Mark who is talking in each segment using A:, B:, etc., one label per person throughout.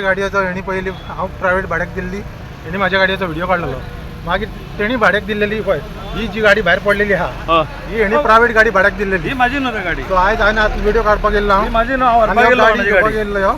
A: गाडयेचो हेणी पयली हांव प्रायवेट भाड्याक दिल्ली, हेणी माझ्या गाडयेचो व्हिडिओ काडलेलो. मागीर तेणी भाड्याक दिल्लेली पळय ही जी गाडी भायर पडलेली आहा ही हेणी प्रायवेट गाडी भाड्याक दिल्लेली.
B: ही माझी न्हू रे गाडी.
A: सो आयज हांवें आतां व्हिडिओ काडपाक गेल्लो
B: ही
A: हांव
B: माझी न्हू, हांव
A: आनी
B: व्हरपाक
A: ह्यो
B: गेल्लो
A: गाडी
B: कोणाची
A: घेवपाक
B: गाडी.
A: गेल्लो ह्यो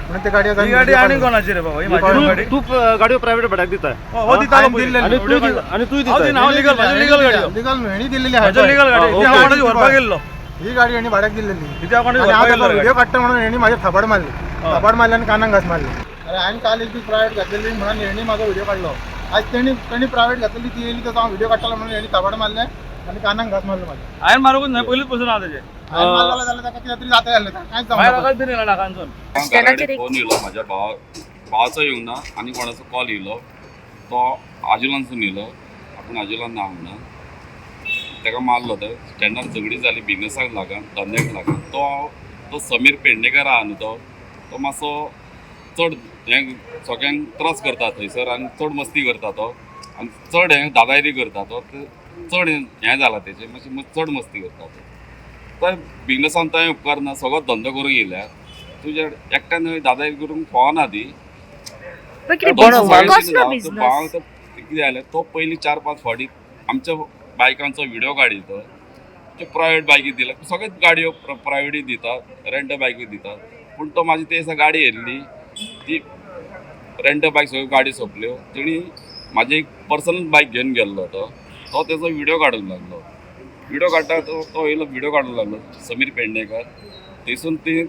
A: म्हणून ते गाडयेचो
B: ही गाडी आनी कोणाची रे बाबा, ही माझी न्हू गाडी.
C: तू गाडयो प्रायव्हेट भाड्याक दिता?
B: हो दितालो
A: हांवें
B: पयलीं.
A: दिल्लेली.
C: आणि तू आणि तू
B: हांव
C: दिता?
B: दिना, हांव लिगल, माझी लिगल गाडी.
A: लिगल न्हू, हेणी दिल्लेली आहा
B: माझी
A: पळय.
B: लिगल गाडी. ती हांव कोणाची व्हरपाक गेल्लो.
A: ही गाडी हेणी भाड्याक दिल्लेली.
B: ती हांव कोणाची
A: आणि हांव
B: व्हरपाक
A: ताका
B: गेल्लो रे
A: व्हिडिओ
B: गाडी.
A: काडटा म्हणून हेणी म्हाजेर थापड मारली. थापड मारली आनी कानाक घास मारली. अरे हांवें काल एक दीस प्रायवेट घातलेली म्हणून हेणी म्हाजो व्हिडिओ काडलो. आज तेणी तेणी प्रायवेट घातलेली ती येयली, तेजो हांव व्हिडिओ काडटालो म्हणून हेणी थापड मारले आनी कानाक घास मारलो म्हाज्या.
B: हांवें मारूंकच न्हय, पयलींच पसून आहा तेजें.
A: हांवें मारलेलो जाल्यार ताका कितें तरी जाता जालें, कांयच
B: मागीर
A: जावना.
B: रगत बीन येयला नाकांसून.
D: घरा फोन येयलो म्हाज्या भावा, भावाचो येवंक ना, आनी कोणाचो कॉल येयलो. तो आजुलांसून येयलो, आपूण आजुलान ना म्हणून ताका मारलो. तो स्टँडार झगडी जाली बिजनसाक लागून, धंद्याक लागून. तो तो समीर पेडणेकर आहा न्हू, तो तो मातसो चड हें सगळ्यांक त्रास करता थंयसर आनी चड मस्ती करता तो आनी चड हें दादागिरी करता तो. ते चड हें जाला तेजें, मातशें चड मस्ती करता तो. तो बिजनसान तो उपकारना, सगळो धंदो करूंक येयल्या तुज्या एकट्यान दादागिरी करूंक फावना ती.
E: पण कितें
D: दोनशे
E: बिझनेस
D: साडेतीन
E: कसलो
D: जावं, तो
E: बिझनेस?
D: भावाक तो कितें जालें, तो पयलीं 4-5 फावटी आमच्या बायकांचो व्हिडियो काडीत त्यो प्रायवेट बायकी दिला. सगळ्योच गाडयो प्रायवेटी दिता, रेंट बायकूय दिता. पूण तो म्हाजी ते दिसा गाडी येयल्ली ती रेंट बायक, सगळ्यो गाडी सोंपल्यो. तेणी म्हाजी एक पर्सनल बायक घेवन गेल्लो. तो तो तेजो व्हिडियो काडूंक लागलो. व्हिडियो काडटा तो तो येयलो, व्हिडियो काडूंक लागलो समीर पेडणेकर. थंयसून ती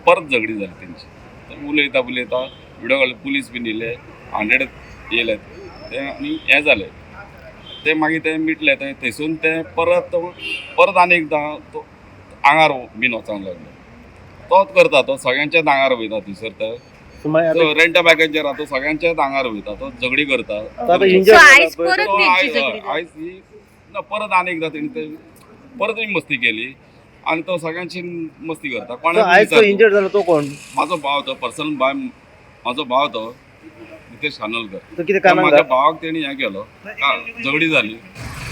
D: परत झगडी जाली तेंची. तो उलयता उलयता व्हिडियो काडलो, पुलीस बीन येयले, 100 येयले ते आनी हें जालें ते. मागीर ते मिटले ते. थंयसून ते परत परत आनी एकदां तो आंगार बीन वचोंक लागलो. तोच करता, तो सगळ्यांच्याच आंगार वयता थंयसर. तो रेंटा बायकांचेर तो सगळ्यांच्याच आंगार वयता, तो झगडी करता.
C: आता
E: सो
C: इंजर
E: आयज परत
D: तो
E: तेंची
D: आयज
E: झगडी जाली.
D: आयज ही ना, परत आनी एकदां तेणी ते परत मस्ती केली आनी तो सगळ्यांची मस्ती करता. कोणाक
C: आयज तो
D: विचारता.
C: इंजर्ड झाला तो कोण?
D: माझो भाव तो, पर्सनल भाव माझो भाव तो नितेश खानोलकर.
C: तो कितें
D: त्या
C: कानाक
D: माझ्या भावाक तेणी हें केलो, झगडी जाली.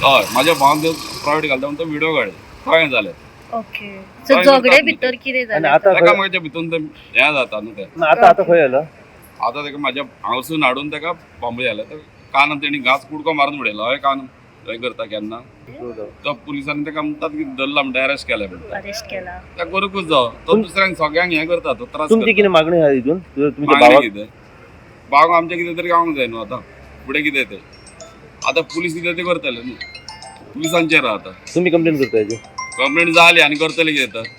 D: हय, माझ्या भावान ते प्रायवेट घालता म्हणून तो व्हिडिओ काडले, कळ्ळें जालें.
E: ओके, सो
D: हय,
E: झगडे
D: करतात
E: भितर कितें
C: आणि
E: जालें?
C: आता
D: ताका म्हाज्या भितून ते हें जाता न्हू तें.
C: आता आता खंय आला?
D: आतां ताका म्हाज्या हांगासून हाडून ताका बांबोळे घालें. तर कानान तेणी घास कुडको मारून उडयलो. हय, कान हें करता केन्ना तो पुलिसांनी ताका म्हणटात की धरला म्हणटा, अरेस्ट केला म्हणटा.
E: अरेस्ट केला.
D: त्या करूंकूच जावो तो, दुसऱ्यांक सगळ्यांक हें करता तो, त्रास
C: तुमची
D: करता.
C: कितें मागणी आहा हितून तुमच्या
D: मागणें
C: भावाक?
D: कितें, भावाक आमचें कितें तरी गावंक जाय न्हू. आतां फुडें कितें तें आतां पुलीस कितें तें करतले न्हू, पुलिसांचेर आहा आतां.
C: तुम्ही कंप्लेन करता हेजी?
D: कंप्लेंट जाली आनी करतले कितें तर.